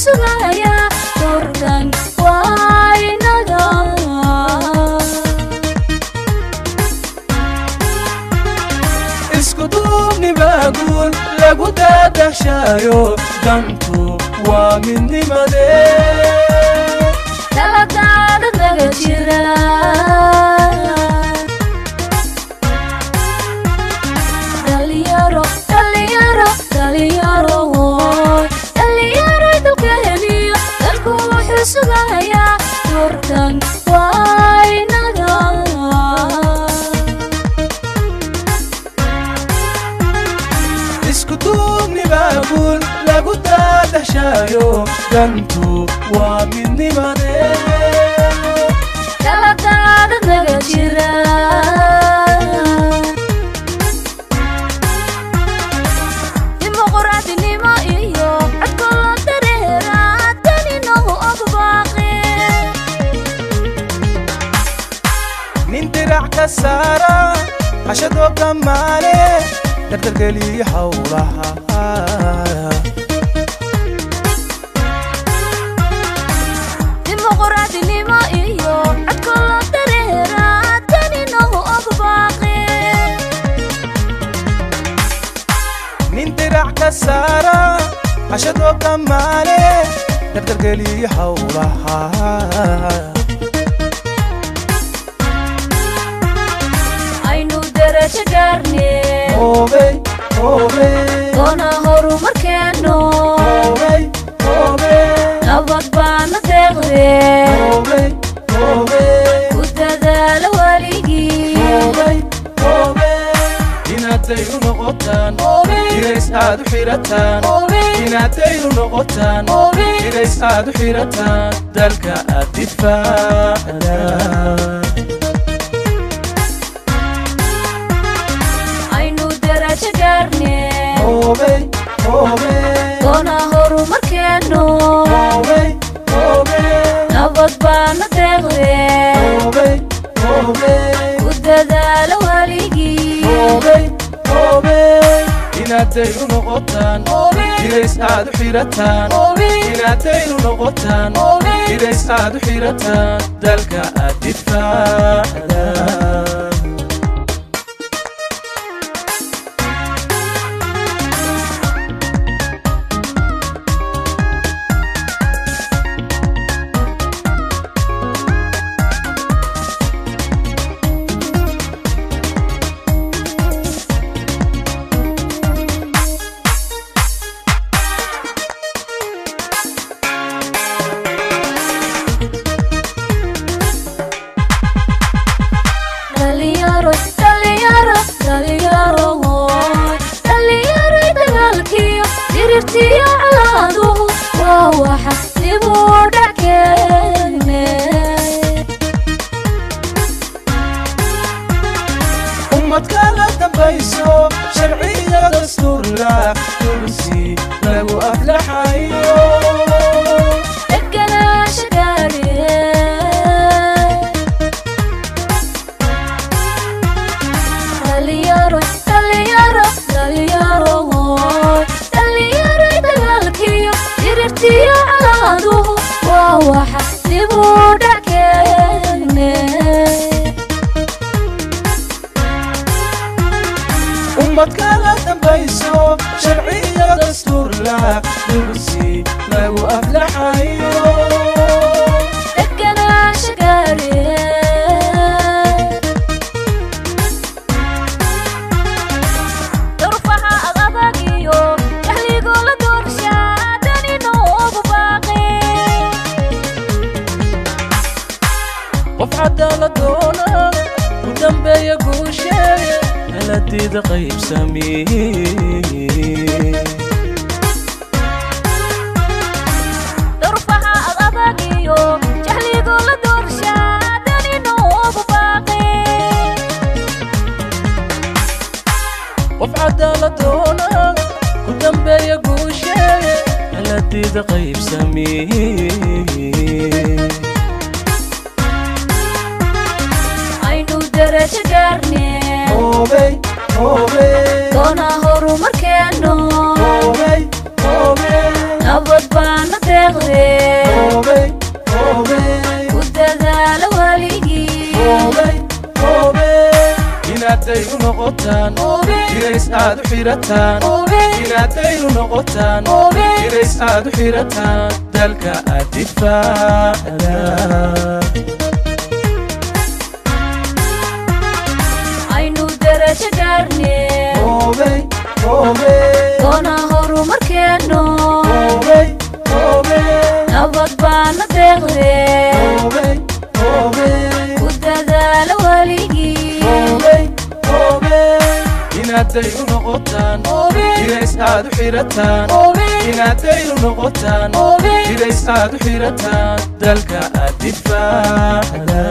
sugayaa doorkan waa inaga. Isku duubnibaa guul lagu daadahshaayo, dantu waa midnimadee. Taladaada naga jira. Dhalinyaro, dhalinyaro, dhalinyaro woy, dhalinyaro dalka heliyo, dalku wuxuu sugayaa doorkan waa inaga. Isku duubnibaa guul lagu daadahshaayo, dantu waa midnimadee. Taladaada naga jira. Dimuqraadinimo iyo codka la dareera daninahu ogbaaqe. Nin dirac ka saara cashadoo kamaale, dardargeliya howlaha. Dimuqraadinimo iyo codka la dareera daninahu ogbaaqe. Nin dirac ka saara cashadoo kamaale, dardargeliya howlaha. Aynu darajo gaarne. Hoobey hoobey. Doona horumarkeeno. Hoobey hoobey. Nabad baana deeqde. Hoobey hoobey. Ku dadaala weligii. Hoobey hoobey. Inaadayru noqotaan, dirays aad u xirataan. Inaadayru noqotaan, dirays aad u xirataan, dalka aad difaacdaan. Aynu darajo gaarne. Hoobey hoobey. Doona horumarkeeno. Hoobey hoobey. Nabad baana deeqde. Hoobey hoobey. Ku dadaala weligii. Hoobey hoobey. Inaadayru noqotaan, dirays aad u xirataan. Inaadayru noqotaan, dirays aad u xirataan, dalka aad difaacdaan. Dhalinyaro, dhalinyaro, dhalinyaro woy, dhalinyaro dagaalkiyo dirirtiyo colaaduhu waa waxa dib u dhac keene. Ummad kala dambayso, sharciya dastuurla, kursi lagu aflaxayo. Deganaansha gaadhe. Dhalinyaro, dhalinyaro, dhalinyaro woy, dhalinyaro dagaalkiyo dirirtiyo colaaduhu waa waxa dib u dhac keene. Ummad kala dambayso, sharciya dastuurla, kursi lagu aflaxayo. Deganaansha gaadhe. Duruufaha adag iyo jahligu la doorshaa dani noogu baaqe. Qof cadaalad doona ku dambeeya guusheeye, haladeeda qaybsamee. Duruufaha adag iyo jahligu la doorshaa dani noogu baaqe. Qof cadaalad doona ku dambeeya guusheeye, haladeeda qaybsamee. Aynu darajo gaarne. Hoobey hoobey. Doona horumarkeeno. Hoobey hoobey. Nabad baana. deeqdee. Hoobey, hoobey. Ku dadaala weligii. Hoobey, hoobey. Inaad dayru noqotaan, dirays aad u xidhataan. Inaad dayru noqotaan, dirays aad u xidhataan, dalka aad difaacdaan. Aynu darajo gaarne. Hoobey, hoobey. Doona horumarkeenno. Hoobey, hoobey. Nabad baana deeqdee. Hoobey, hoobey. Ku dadaala weligii. Hoobey, hoobey. Inaad dayru noqotaan, dirays aad u xidhataan. Inaad dayru noqotaan, dirays aad u xidhataan, dalka aad difaacdaan.